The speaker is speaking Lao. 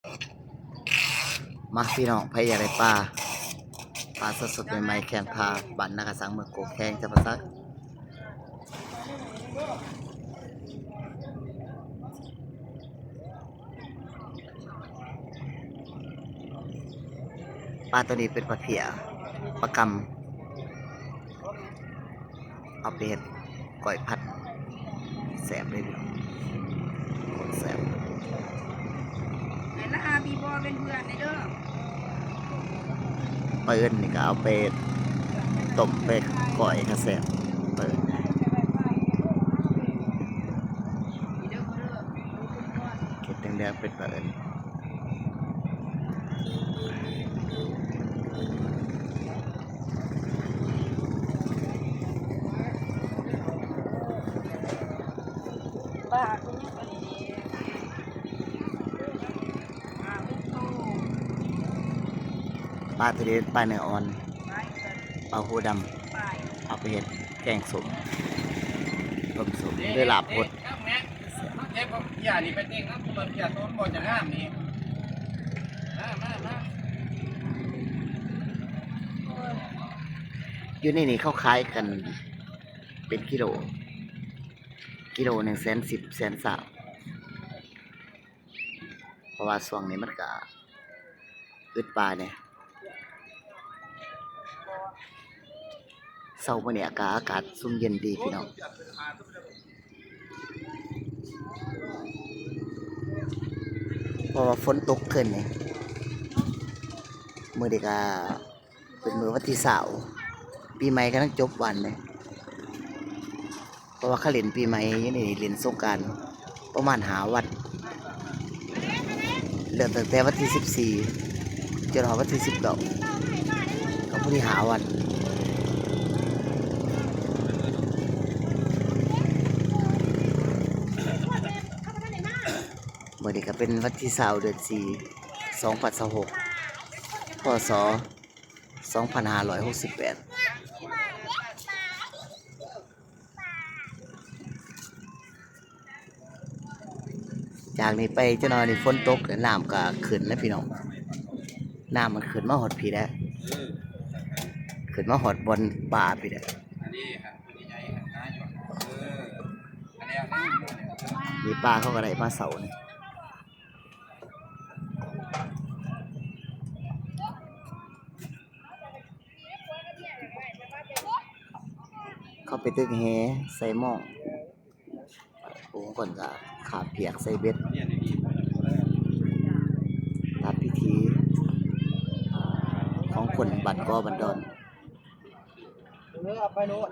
ມາພີ່ນ້ອງ ໃຜຢາກໄດ້ປາ ປາສົດໆ ໃໝ່ໆ ແຄມທາ ບ້ານນາກະສັງ ເມືອງໂກກ ແຂວງຈຳປາສັກ. ປາໂຕນີ້ເປັນປາເພຍ ປາກຳ ເອົາໄປເຮັດກ້ອຍຜັດ ແຊບເລີຍພີ່ນ້ອງ ຂອງແຊບ. ໃຫ້ລະຫາບີບໍເປັນເພື່ອນແດ່ເດີ. ປາເອີ້ນນີ້ກໍເອົາໄປຕົ້ມໄປກ້ອຍກໍແຊບ ປາເອີ້ນ ເຮັດແດງໆ ເປັນປາເອີ້ນ. ປາທະເລ ປາເນື້ອອ່ອນ ປາຫູດຳ ເອົາໄປເຮັດແກງສົ້ມ ຕົ້ມສົ້ມ ຫຼືລາບຫົດ. ມາເກັບເອົາເພຍນີ້ໄປເຕັງນຳ ເພຍໂຕມັນບໍ່ຈະງາມນີ້ ມາ ມາ ມາ. ຢູ່ໃນນີ້ເຂົາຂາຍກັນເປັນກິໂລ ກິໂລໜຶ່ງແສນສິບ ແສນຊາວ ເພາະວ່າຊ່ວງນີ້ມັນກະ ອຶດປາແດ່. ເຊົ້າມື້ນີ້ອາກາດ ອາກາດຊຸ່ມເຢັນດີພີ່ນ້ອງ ເພາະວ່າຝົນຕົກຂຶ້ນນີ້ ມື້ນີ້ກະເປັນມື້ວັນທີຊາວ ປີໃໝ່ກຳລັງຈົບວັນນີ້. ເພາະວ່າເຂົາຫຼິ້ນປີໃໝ່ຢູ່ນີ້ ຫຼິ້ນສົງການປະມານຫ້າວັນ ເລີ່ມຕັ້ງແຕ່ວັນທີສິບສີ່ ຈົນຮອດວັນທີສິບເກົ້າ ກໍພໍດີຫ້າວັນ. ມື້ນີ້ກໍເປັນວັນທີຊາວ ເດືອນສີ່ ສອງພັນຊາວຫົກ ພ.ສ. ສອງພັນຫ້າຮ້ອຍຫົກສິບແປດ. ຈາກນີ້ໄປຈັກໜ້ອຍນີ້ຝົນຕົກ ນ້ຳກໍຂຶ້ນແລ້ວພີ່ນ້ອງ ນ້ຳມັນຂຶ້ນມາຮອດພີ້ແລ້ວ ຂຶ້ນມາຮອດບ່ອນປາພີ້ແລ້ວ. ນີ້ປາເຂົາກໍໄດ້ມາເຊົ້ານີ້. ເຂົາໄປຕຶກແຫໃສ່ມອງ ບາງຄົນກໍຄາບພຽກໃສ່ເບັດ ຕາມພິທີຂອງຄົນບ້ານກໍບ້ານດອນ. ເອີ ເອົາໄປໂລດ.